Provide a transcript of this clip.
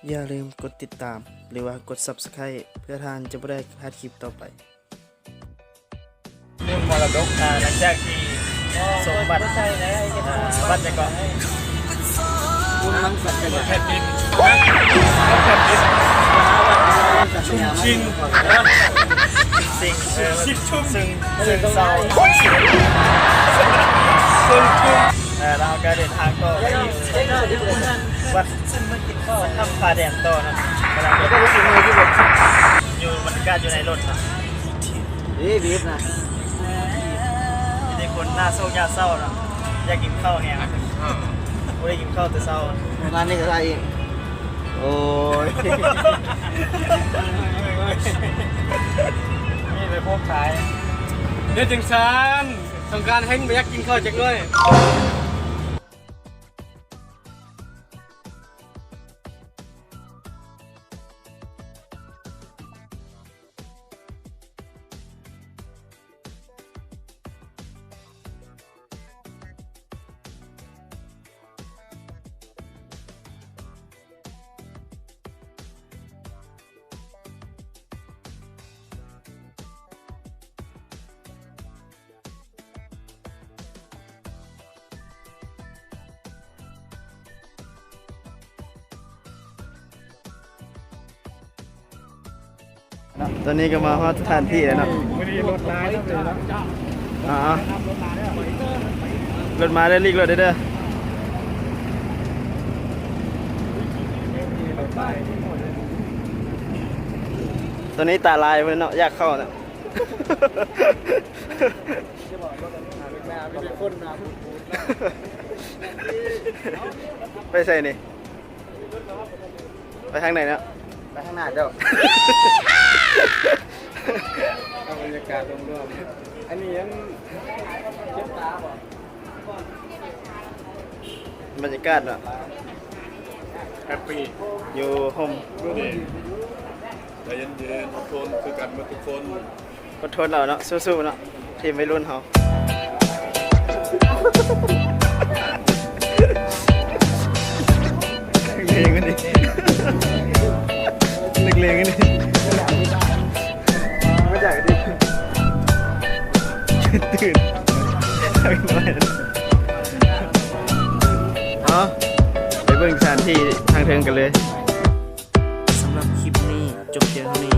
ຢ່າລືມກົດຕິດຕາມ ຫຼືວ່າກົດ Subscribe ເພື່ອທ່ານຈະບໍ່ໄດ້ພາດຄລິບຕໍ່ໄປ. ມູນມໍລະດົກ ອ່າ ຫຼັງຈາກທີ່ສົມບັດ ອ່າ ວັດຫຍັງເກາະ? ແຜ່ນດິນ ຊຸມຊິງ ຊິງ ເອີ ຊິງ ເຊິ່ງເຊົາ ເຊິ່ງຊຸມ ເອີ ແລ້ວເຮົາກໍເດີນທາງຕໍ່ໄປທີ່ວັດ ທຳຜາແດງຕໍ່ເນາະ ກຳລັງເດີນ ຢູ່ບັນຍາກາດຢູ່ໃນລົດເນາະ ເອີ ດີບນະ ມີແຕ່ຄົນໜ້າໂສກໜ້າເສົ້າເນາະ ຢາກກິນເຂົ້າແຮງ ບໍ່ໄດ້ກິນເຂົ້າແຕ່ເຊົ້າ ປະມານນີ້ກໍໄດ້ອີກ ໂອ້ຍ ນີ້ແຫຼະພວກຂາຍ ເຮັດຈັ່ງຊັ້ນ ຕ້ອງການແຮງ ບໍ່ຢາກກິນເຂົ້າຈັກໜ້ອຍ. ເນາະ ຕອນນີ້ກໍມາຮອດສະຖານທີ່ແລ້ວເນາະ ມື້ນີ້ລົດຫຼາຍເນາະ ອ່າ ລົດມາເດີ ຫຼີກລົດເດີ ຕອນນີ້ຕາລາຍເພິ່ນເນາະ ຢາກເຂົ້າເນາະ ໄປໃສນີ້? ໄປທາງໃດເນາະ? ໄປທາງໜ້າເຈົ້າ ເອົາບັນຍາກາດລວມໆ ອັນນີ້ຍັງເຈັບຕາບໍ່? ບັນຍາກາດເນາະ ແຮັບປີ ຢູ່ຮົ່ມ ໃຈເຢັນໆ ອົດທົນຄືກັນໝົດທຸກຄົນ. ອົດທົນເອົາເນາະ ສູ້ໆເນາະ ທີມໄວລຸ້ນເຮົາ ນັກເລງອັນນີ້ ນັກເລງອັນນີ້ ມາຈາກອັນນີ້ ຕື່ນ ເອົາ ໄປເບິ່ງສະຖານທີ່ທາງເທິງກັນເລີຍ. ສຳລັບຄລິບນີ້ຈົບພຽງເທົ່ານີ້.